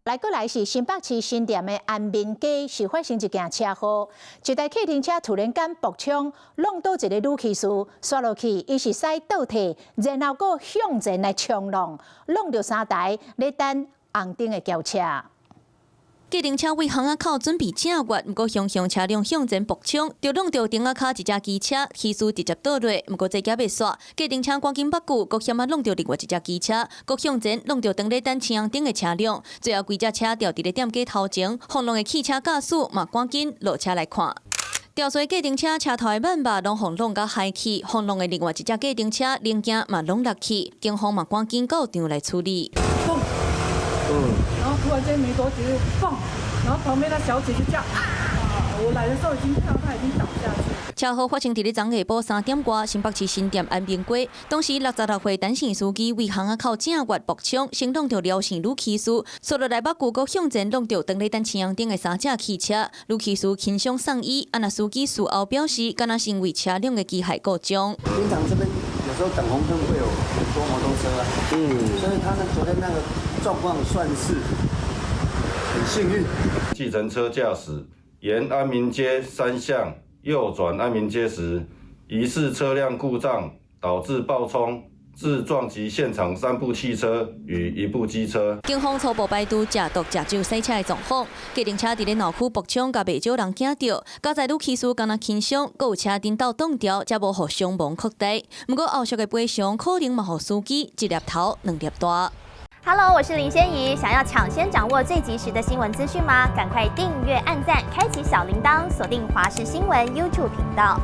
來過來是新北市新店的安民街，是發生一件車禍，一台客運車突然間爆衝，挵倒一個女騎士，紲落去，伊是駛倒退，然後閣向前來衝撞，挵著三台咧等紅燈的轎車。計程車對巷仔口準備正越，毋過雄雄車輛向前爆衝，就挵著燈仔跤一隻機車，騎士直接倒落，毋過這猶未煞，計程車趕緊北顧，閣險仔挵著另外一隻機車，閣向前挵著當咧等青紅燈的車輛，最後規隻車掉佇咧店家頭前，晃動的汽車駕駛嘛趕緊落車來看。掉落計程車車頭的萬把攏予挵甲害去，晃動的另外一隻計程車零件嘛攏落去，警方嘛趕緊到場來處理。然後突然間沒多久就砰，然後旁邊那小姐就叫啊！我來的時候已經看到她已經倒下去。車禍發生佇咧昨下晡3點外，新北市新店安民街，當時66歲陳姓司機對巷仔口正越爆衝，先挵著廖姓女騎士，紲落來北顧，閣向前挵著當咧等青紅燈的三隻汽車，女騎士輕傷送醫，啊若司機事後表示，敢若是因為車輛的機械故障。平常這邊有時候等紅燈會有很多摩托車啊，所以他呢昨天那個狀況算是很幸運。計程車駕駛沿安民街三巷右轉安民街時，疑似車輛故障導致爆衝，致撞擊現場三部汽車與一部機車。警方初步排除食毒、食酒駛車的狀況，計程車佇咧鬧區爆衝，共袂少人驚著。佳哉女騎士敢若輕傷，閣有車頂倒擋掉，才無予傷亡擴大。毋過後續的賠償可能嘛予司機一粒頭兩粒大。 Hello，我是林仙怡。想要搶先掌握最及時的新聞資訊嗎？趕快訂閱、按讚、開啟小鈴鐺，鎖定華視新聞 YouTube 頻道。